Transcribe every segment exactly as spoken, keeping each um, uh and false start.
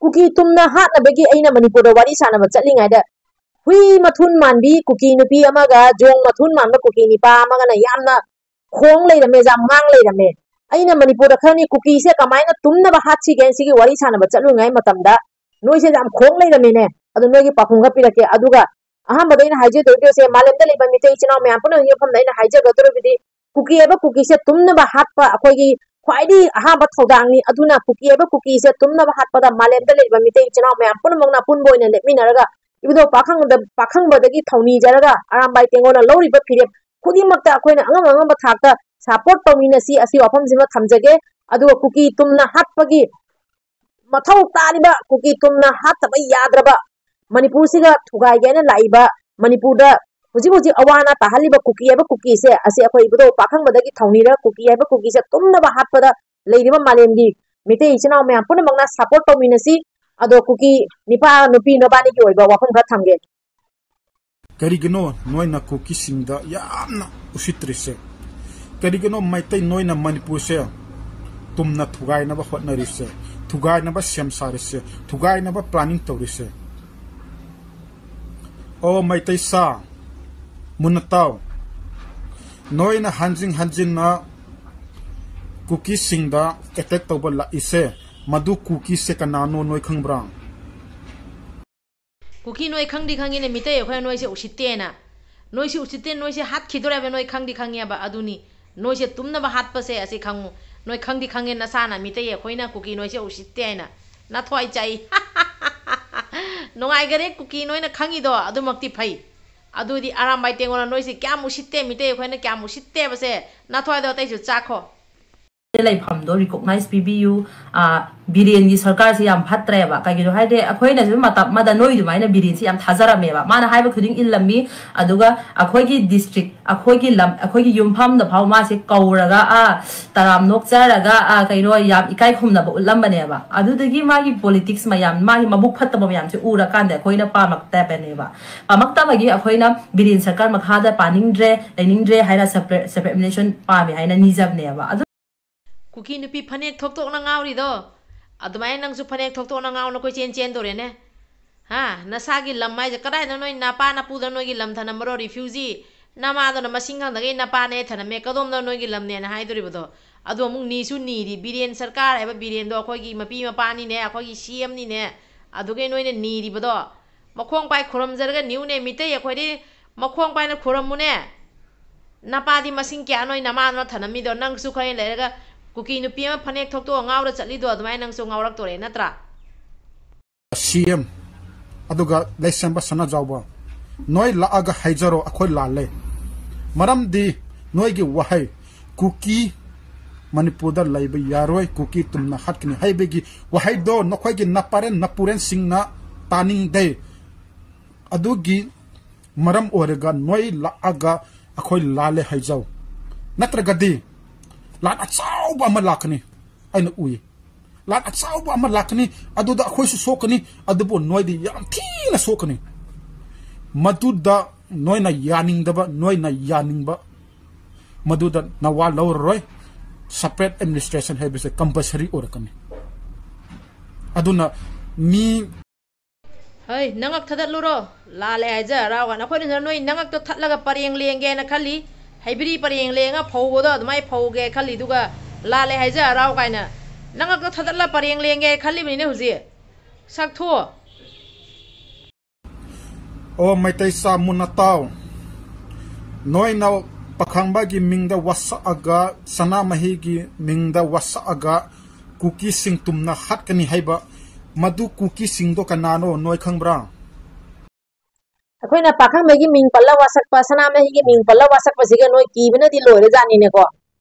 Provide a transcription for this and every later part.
ꯀꯨꯀꯤ ꯇꯨꯝꯅ ꯍꯥꯠꯅꯕꯒꯤ ꯑꯩꯅ ꯃꯅꯤꯄꯨꯔꯗ ꯋꯥꯔꯤ ꯁꯥꯟꯅꯕ ꯆꯠꯂꯤꯉꯩꯗ ꯍꯨꯏ ꯃꯊꯨꯟ ꯃꯥꯟꯕꯤ ꯀꯨꯀꯤ ꯅꯨꯄꯤ ꯑꯃꯒ ꯌꯣꯡ ꯃꯊꯨꯟ ꯃꯥꯟꯕ ꯀꯨꯀꯤ ꯅꯨꯄꯥ ꯑꯃꯒꯅ ꯌꯥꯝꯅ ꯈꯣꯡ ꯂꯩꯔꯝꯃꯦ, ꯌꯥꯝ ꯉꯥꯡ ꯂꯩꯔꯝꯃꯦ꯫ ꯑꯩꯅ ꯃꯅꯤꯄꯨꯔꯗ ꯈꯪꯅꯤ ꯀꯨꯀꯤꯁꯦ ꯀꯃꯥꯏꯅ ꯇꯨꯝꯅꯕ ꯍꯥꯠꯁꯤꯒꯦ ꯁꯤꯒꯤ ꯋꯥꯔꯤ ꯁꯥꯟꯅꯕ ꯆꯠꯂꯨꯉꯩ ꯃꯇꯝꯗ ꯅꯣꯏꯁꯦ ꯌꯥꯝ ꯈꯣꯡ ꯂꯩꯔꯝꯃꯦꯅꯦ꯫ ꯑꯗꯨ ꯅꯣꯏꯒꯤ ꯄꯥꯎꯈꯨꯝ ꯈꯔ ꯄꯤꯔꯛꯀꯦ꯫ ꯑꯗꯨꯒ ꯑꯍꯥꯟꯕꯗ ꯑꯩꯅ ꯍꯥꯏꯖꯗꯣꯏꯁꯦ ꯃꯥꯂꯦꯝꯗ ꯂꯩꯕ ꯃꯤꯇꯩ ꯏꯆꯤꯟ ꯏꯅꯥꯎ ꯃꯌꯥꯝ ꯄꯨꯝꯅꯃꯛꯀꯤ ꯃꯐꯝꯗ ꯑꯩꯅ ꯍꯥꯏꯖꯒꯗꯧꯔꯤꯕꯗꯤ ꯀꯨꯀꯤ ꯍꯥꯏꯕ ꯀꯨꯀꯤꯁꯦ ꯇꯨꯝꯅꯕ ꯍꯥꯠꯄ ꯑꯩꯈꯣꯏꯒꯤ ꯈ꯭ꯋꯥꯏꯗꯒꯤ ꯑꯍꯥꯟꯕ ꯊꯧꯗꯥꯡꯅꯤ꯫ ꯑꯗꯨꯅ ꯀꯨꯀꯤ ꯍꯥꯏꯕ ꯀꯨꯀꯤꯁꯦ ꯇꯨꯝꯅꯕ ꯍꯥꯠꯄꯗ ꯃꯥꯂꯦꯝꯗ ꯂꯩꯔꯤꯕ ꯃꯤꯇꯩ ꯏꯆꯤꯟ ꯏꯅꯥꯎ ꯃꯌꯥꯝ ꯄꯨꯝꯅꯃꯛꯅ ꯑꯄꯨꯟꯕ ꯑꯣꯏꯅ ꯂꯦꯞꯃꯤꯟꯅꯔꯒ ꯏꯕꯨꯙꯧ ꯄꯥꯈꯪꯕꯗ, ꯄꯥꯈꯪꯕꯗꯒꯤ ꯊꯧꯅꯤꯖꯔꯒ ꯑꯔꯥꯝꯕꯥꯏ ꯇꯦꯡꯒꯣꯅ ꯂꯧꯔꯤꯕ ꯐꯤꯔꯦꯞ ꯈꯨꯗꯤꯡꯃꯛꯇ ꯑꯩꯈꯣꯏꯅ ꯑꯉꯝ ꯑꯉꯝꯕ ꯊꯥꯛꯇ support ꯇꯧꯃꯤꯟꯅꯁꯤ꯫ ꯑꯁꯤ ꯋꯥꯐꯝꯁꯤꯃ ꯊꯝꯖꯒꯦ꯫ ꯑꯗꯨꯒ ꯀꯨꯀꯤ ꯇꯨꯝꯅ ꯍꯥꯠꯄꯒꯤ ꯃꯊꯧ ꯇꯥꯔꯤꯕ, ꯀꯨꯀꯤ ꯇꯨꯝꯅ ꯍꯥꯠꯇꯕ ꯌꯥꯗ꯭ꯔꯕ, ꯃꯅꯤꯄꯨꯔꯁꯤꯒ ꯊꯨꯒꯥꯏꯒꯦꯅ ꯂꯥꯛꯏꯕ, ꯃꯅꯤꯄꯨꯔꯗ ꯍꯧꯖꯤꯛ ꯍꯧꯖꯤꯛ ꯑꯋꯥ ꯑꯅꯥ ꯇꯥꯍꯜꯂꯤꯕ ꯀꯨꯀꯤ ꯍꯥꯏꯕ ꯀꯨꯀꯤꯁꯦ, ꯑꯁꯤ ꯑꯩꯈꯣꯏ ꯏꯕꯨꯙꯧ ꯄꯥꯈꯪꯕꯗꯒꯤ ꯊꯧꯅꯤꯔ ꯀꯨꯀꯤ ꯍꯥꯏꯕ ꯀꯨꯀꯤꯁꯦ ꯇꯨꯝꯅꯕ ꯍꯥꯠꯄꯗ ꯂꯩꯔꯤꯕ ꯃꯥꯂꯦꯝꯒꯤ ꯃꯤꯇꯩ ꯏꯆꯤꯟ ꯏꯅꯥꯎ ꯃꯌꯥꯝ ꯄꯨꯝꯅꯃꯛꯅ support ꯇꯧꯃꯤꯟꯅꯁꯤ꯫ ꯑꯗꯣ ꯀꯨꯀꯤ ꯅꯤꯄꯥ ꯅꯨꯄꯤ ꯅꯕꯥꯅꯤꯒꯤ ꯑꯣꯏꯕ ꯋꯥꯐꯝ ꯈꯔ ꯊꯝꯒꯦ꯫ ꯀꯔꯤꯒꯤꯅꯣ ꯅꯣꯏꯅ ꯀꯨꯀꯤꯁꯤꯡꯗ ꯌꯥꯝꯅ ꯎꯁꯤꯠꯇ꯭ꯔꯤꯁꯦ? ꯀꯔꯤꯒꯤꯅꯣ ꯃꯩꯇꯩ ꯅꯣꯏꯅ ꯃꯅꯤꯄꯨꯔꯁꯦ ꯇꯨꯝꯅ ꯊꯨꯒꯥꯏꯅꯕ ꯍꯣꯠꯅꯔꯤꯁꯦ, ꯊꯨꯒꯥꯏꯅꯕ ꯁꯦꯝ ꯁꯥꯔꯤꯁꯦ, ꯊꯨꯒꯥꯏꯅꯕ planning ꯇꯧꯔꯤꯁꯦ? ꯑꯣ ꯃꯩꯇꯩ ꯁꯥ, ꯃꯨꯟꯅ ꯇꯥꯎ꯫ ꯅꯣꯏꯅ ꯍꯟꯖꯤꯟ ꯍꯟꯖꯤꯟꯅ ꯀꯨꯀꯤꯁꯤꯡꯗ attack ꯇꯧꯕ ꯂꯥꯛꯏꯁꯦ, ꯃꯗꯨ ꯀꯨꯀꯤꯁꯦ ꯀꯅꯥꯅꯣ ꯅꯣꯏ ꯈꯪꯕ꯭ꯔꯥ? ꯀꯨꯀꯤ ꯅꯣꯏ ꯈꯪꯗꯤ ꯈꯪꯉꯤꯅꯦ, ꯃꯤꯇꯩ ꯑꯩꯈꯣꯏꯅ ꯅꯣꯏꯁꯦ ꯎꯁꯤꯠꯇꯦꯅ꯫ ꯅꯣꯏꯁꯦ ꯎꯁꯤꯠꯇꯦ, ꯅꯣꯏꯁꯦ ꯍꯥꯠꯈꯤꯗꯣꯔꯦ ꯍꯥꯏꯕ ꯅꯣꯏ ꯈꯪꯗꯤ ꯈꯪꯉꯦꯕ꯫ ꯑꯗꯨꯅꯤ ꯅꯣꯏꯁꯦ ꯇꯨꯝꯅꯕ ꯍꯥꯠꯄꯁꯦ ꯑꯁꯤ ꯈꯪꯉꯨ꯫ ꯅꯣꯏ ꯈꯪꯗꯤ ꯈꯪꯉꯦ ꯅꯁꯥꯅ, ꯃꯤꯇꯩ ꯑꯩꯈꯣꯏꯅ ꯀꯨꯀꯤ ꯅꯣꯏꯁꯦ ꯎꯁꯤꯠꯇꯦ ꯍꯥꯏꯅ꯫ ꯅꯊ꯭ꯋꯥꯏ ꯆꯥꯛꯏ꯫ ꯅꯨꯡꯉꯥꯏꯒꯔꯦ ꯀꯨꯀꯤ ꯅꯣꯏꯅ ꯈꯪꯉꯤꯗꯣ, ꯑꯗꯨꯃꯛꯇꯤ ꯐꯩ꯫ ꯑꯗꯨꯗꯤ ꯑꯔꯥꯝꯕꯥꯏ ꯇꯦꯡꯒꯣꯜꯅ ꯅꯣꯏꯁꯦ ꯀꯌꯥꯝ ꯎꯁꯤꯠꯇꯦ, ꯃꯤꯇꯩ ꯑꯩꯈꯣꯏꯅ ꯀꯌꯥꯝ ꯎꯁꯤꯠꯇꯦꯕꯁꯦ ꯅꯊ꯭ꯋꯥꯏꯗꯣ ꯑꯇꯩꯁꯨ ꯆꯥꯛꯈꯣ꯫ ꯂꯩꯐꯝꯗꯣ recognize ꯄꯤꯕꯤꯌꯨ꯫ ꯑ, ꯕꯤꯔꯦꯟꯒꯤ ꯁꯔꯀꯥꯔꯁꯦ ꯌꯥꯝ ꯐꯠꯇ꯭ꯔꯦꯕ꯫ ꯀꯩꯒꯤꯅꯣ ꯍꯥꯏꯗꯤ ꯑꯩꯈꯣꯏꯅꯁꯨ ꯃꯇꯝ ꯑꯃꯗ ꯅꯣꯏ ꯑꯗꯨꯃꯥꯏꯅ ꯕꯤꯔꯦꯟꯁꯦ ꯌꯥꯝ ꯊꯥꯖꯔꯝꯃꯦꯕ꯫ ꯃꯥꯅ ꯍꯥꯏꯕ ꯈꯨꯗꯤꯡ ꯏꯜꯂꯝꯃꯤ꯫ ꯑꯗꯨꯒ ꯑꯩꯈꯣꯏꯒꯤ district, ꯑꯩꯈꯣꯏꯒꯤ ꯂꯝ, ꯑꯩꯈꯣꯏꯒꯤ ꯌꯨꯝꯐꯝꯗ ꯐꯥꯎ ꯃꯥꯁꯦ ꯀꯧꯔꯒ, ꯑ, ꯇꯔꯥꯝ ꯅꯣꯛꯆꯔꯒ, ꯑ, ꯀꯩꯅꯣ, ꯌꯥꯝ ꯏꯀꯥꯏ ꯈꯨꯝꯅꯕ ꯎꯠꯂꯝꯕꯅꯦꯕ꯫ ꯑꯗꯨꯗꯒꯤ ꯃꯥꯒꯤ politics ꯃꯌꯥꯝ, ꯃꯥꯒꯤ ꯃꯕꯨꯛ ꯐꯠꯇꯕ ꯃꯌꯥꯝꯁꯦ ꯎꯔꯀꯥꯟꯗ ꯑꯩꯈꯣꯏꯅ ꯄꯥꯝꯃꯛꯇꯕꯅꯦꯕ꯫ ꯄꯥꯝꯃꯛꯇꯕꯒꯤ ꯑꯩꯈꯣꯏꯅ ꯕꯤꯔꯦꯟ ꯁꯔꯀꯥꯔ ꯃꯈꯥꯗ ꯄꯥꯅꯤꯡꯗ꯭ꯔꯦ, ꯂꯩꯅꯤꯡꯗ꯭ꯔꯦ ꯍꯥꯏꯅ separate, separate administration ꯄꯥꯝꯃꯦ ꯍꯥꯏꯅ ꯅꯤꯖꯕꯅꯦꯕ꯫ ꯑꯗꯨ ꯀꯨꯀꯤ ꯅꯨꯄꯤ ꯐꯅꯦꯛ ꯊꯣꯛ ꯊꯣꯛꯅ ꯉꯥꯎꯔꯤꯗꯣ, ꯑꯗꯨꯃꯥꯏꯅ ꯅꯪꯁꯨ ꯐꯅꯦꯛ ꯊꯣꯛꯇꯣꯛꯅ ꯉꯥꯎꯅ ꯀꯣꯏꯆꯦꯟ ꯆꯦꯟꯗꯣꯔꯦꯅꯦ꯫ ꯍꯥ? ꯅꯁꯥꯒꯤ ꯂꯝ ꯍꯥꯏꯁꯦ ꯀꯗꯥꯏꯗ ꯅꯣꯏ ꯅꯄꯥ ꯅꯄꯨꯗ ꯅꯣꯏꯒꯤ ꯂꯝ ꯊꯅꯝꯕꯔꯣ? ꯔꯤꯐ꯭ꯌꯨꯖꯤ ꯅꯃꯥꯗꯨꯅ ꯃꯁꯤꯡ ꯈꯪꯗꯒꯩ ꯅꯄꯥꯅꯦ ꯊꯅꯝꯃꯦ, ꯀꯗꯣꯝꯗ ꯅꯣꯏꯒꯤ ꯂꯝꯅꯦꯅ ꯍꯥꯏꯗꯣꯔꯤꯕꯗꯣ? ꯑꯗꯨ ꯑꯃꯨꯛ ꯅꯤꯁꯨ ꯅꯤꯔꯤ꯫ ꯕꯤꯔꯦꯟ ꯁꯔꯀꯥꯔ ꯍꯥꯏꯕ ꯕꯤꯔꯦꯟꯗꯣ ꯑꯩꯈꯣꯏꯒꯤ ꯃꯄꯤ ꯃꯄꯥꯅꯤꯅꯦ, ꯑꯩꯈꯣꯏꯒꯤ ꯁꯤ ꯑꯦꯝꯅꯤꯅꯦ, ꯑꯗꯨꯒꯩ ꯅꯣꯏꯅ ꯅꯤꯔꯤꯕꯗꯣ? ꯃꯈꯣꯡ ꯄꯥꯏ ꯈꯨꯔꯝꯖꯔꯒ ꯅꯤꯎꯅꯦ, ꯃꯤꯇꯩ ꯑꯩꯈꯣꯏꯗꯤ ꯃꯈꯣꯡ ꯄꯥꯏꯅ ꯈꯨꯔꯝꯃꯨꯅꯦ꯫ ꯅꯄꯥꯗꯤ ꯃꯁꯤꯡ ꯀꯌꯥꯅꯣ ꯅꯃꯥꯅ ꯊꯅꯝꯃꯤꯗꯣ? ꯅꯪꯁꯨ ꯈꯔ ꯂꯩꯔꯒ ꯀꯨꯀꯤ ꯅꯨꯄꯤ ꯑꯃ ꯐꯅꯦꯛ ꯊꯣꯛꯇꯣꯛꯑ ꯉꯥꯎꯔ ꯆꯠꯂꯤꯗꯣ ꯑꯗꯨꯃꯥꯏꯅ ꯅꯪꯁꯨ ꯉꯥꯎꯔꯛꯇꯣꯔꯦ ꯅꯠꯇ꯭ꯔꯥ? ꯁꯤ ꯑꯦꯝ ꯑꯗꯨꯒ ꯂꯩꯁꯦꯝꯕ ꯁꯅꯥꯖꯥꯎꯕ, ꯅꯣꯏ ꯂꯥꯛꯑꯒ ꯍꯥꯏꯖꯔꯣ, ꯑꯩꯈꯣꯏ ꯂꯥꯜꯂꯦ꯫ ꯃꯔꯝꯗꯤ ꯅꯣꯏꯒꯤ ꯋꯥꯍꯩ, "ꯀꯨꯀꯤ ꯃꯅꯤꯄꯨꯔꯗ ꯂꯩꯕ ꯌꯥꯔꯣꯏ, ꯀꯨꯀꯤ ꯇꯨꯝꯅ ꯍꯥꯠꯀꯅꯤ" ꯍꯥꯏꯕꯒꯤ ꯋꯥꯍꯩꯗꯣ ꯅꯈꯣꯏꯒꯤ ꯅꯄꯥꯔꯦꯟ ꯅꯄꯨꯔꯦꯟꯁꯤꯡꯅ ꯇꯥꯅꯤꯡꯗꯦ꯫ ꯑꯗꯨꯒꯤ ꯃꯔꯝ ꯑꯣꯏꯔꯒ ꯅꯣꯏ ꯂꯥꯛꯑꯒ ꯑꯩꯈꯣꯏ ꯂꯥꯜꯂꯦ ꯍꯥꯏꯖꯧ, ꯅꯠꯇ꯭ꯔꯒꯗꯤ ꯂꯥꯟ ꯑꯆꯧꯕ ꯑꯃ ꯂꯥꯛꯀꯅꯤ꯫ ꯑꯩꯅ ꯎꯏ, ꯂꯥꯟ ꯑꯆꯧꯕ ꯑꯃ ꯂꯥꯛꯀꯅꯤ꯫ ꯑꯗꯨꯗ ꯑꯩꯈꯣꯏꯁꯨ ꯁꯣꯛꯀꯅꯤ, ꯑꯗꯨꯕꯨ ꯅꯣꯏꯗꯤ ꯌꯥꯝ ꯊꯤꯅ ꯁꯣꯛꯀꯅꯤ꯫ ꯃꯗꯨꯗ ꯅꯣꯏꯅ ꯌꯥꯅꯤꯡꯗꯕ, ꯅꯣꯏꯅ ꯌꯥꯅꯤꯡꯕ, ꯃꯗꯨꯗ ꯅꯋꯥ ꯂꯧꯔꯔꯣꯏ꯫ ꯁꯄꯔꯦꯠ ꯑꯦꯗꯃꯤꯅꯤꯁꯇ꯭ꯔꯦꯁꯟ ꯍꯥꯏꯕꯁꯦ ꯀꯝꯄꯜꯁꯔꯤ ꯑꯣꯏꯔꯛꯀꯅꯤ꯫ ꯑꯗꯨꯅ ꯃꯤ ꯍꯩ, ꯅꯉꯛ ꯊꯗꯠꯂꯨꯔꯣ꯫ ꯂꯥꯜꯂꯦ ꯍꯥꯏꯖ ꯍꯔꯥꯎ ꯀꯥꯏꯅ꯫ ꯑꯩꯈꯣꯏꯅ ꯅꯣꯏ ꯅꯉꯛꯇꯣ ꯊꯠꯂꯒ ꯄꯔꯦꯡ ꯂꯦꯡꯒꯦꯅ ꯈꯜꯂꯤ꯫ ꯍꯩꯕ꯭ꯔꯤ ꯄꯔꯦꯡ ꯂꯦꯡꯉ ꯐꯧꯕꯗꯣ ꯑꯗꯨꯃꯥꯏꯅ ꯐꯧꯒꯦ ꯈꯜꯂꯤ꯫ ꯑꯗꯨꯒ ꯂꯥꯜꯂꯦ ꯍꯥꯏꯖ ꯍꯔꯥꯎ ꯀꯥꯏꯅ ꯅꯉꯛꯇꯣ ꯊꯗꯠꯂ ꯄꯔꯦꯡ ꯂꯦꯡꯒꯦ ꯈꯜꯂꯤꯕꯅꯤꯅꯦ ꯍꯧꯖꯤꯛ꯫ ꯁꯛꯊꯣ꯫ ꯑꯣ ꯃꯩꯇꯩ ꯆꯥ ꯃꯨꯟꯅ ꯇꯥꯎ꯫ ꯅꯣꯏꯅ ꯄꯥꯈꯪꯕꯒꯤ ꯃꯤꯡꯗ ꯋꯥꯁꯛꯑꯒ, ꯁꯅꯥꯃꯍꯤꯒꯤ ꯃꯤꯡꯗ ꯋꯥꯁꯛꯑꯒ ꯀꯨꯀꯤꯁꯤꯡ ꯇꯨꯝꯅ ꯍꯥꯠꯀꯅꯤ ꯍꯥꯏꯕ, ꯃꯗꯨ ꯀꯨꯀꯤꯁꯤꯡꯗꯣ ꯀꯅꯥꯅꯣ ꯅꯣꯏ ꯈꯪꯕ꯭ꯔꯥ? ꯑꯩꯈꯣꯏꯅ ꯄꯥꯈꯪꯕꯒꯤ ꯃꯤꯡ ꯄꯜꯂ ꯋꯥꯁꯛꯄ, ꯁꯅꯥꯃꯍꯤꯒꯤ ꯃꯤꯡ ꯄꯜꯂ ꯋꯥꯁꯛꯄꯁꯤꯒ ꯅꯣꯏ ꯀꯤꯕꯅꯗꯤ ꯂꯣꯏꯔꯖꯥꯠꯅꯤꯅꯦꯀꯣ꯫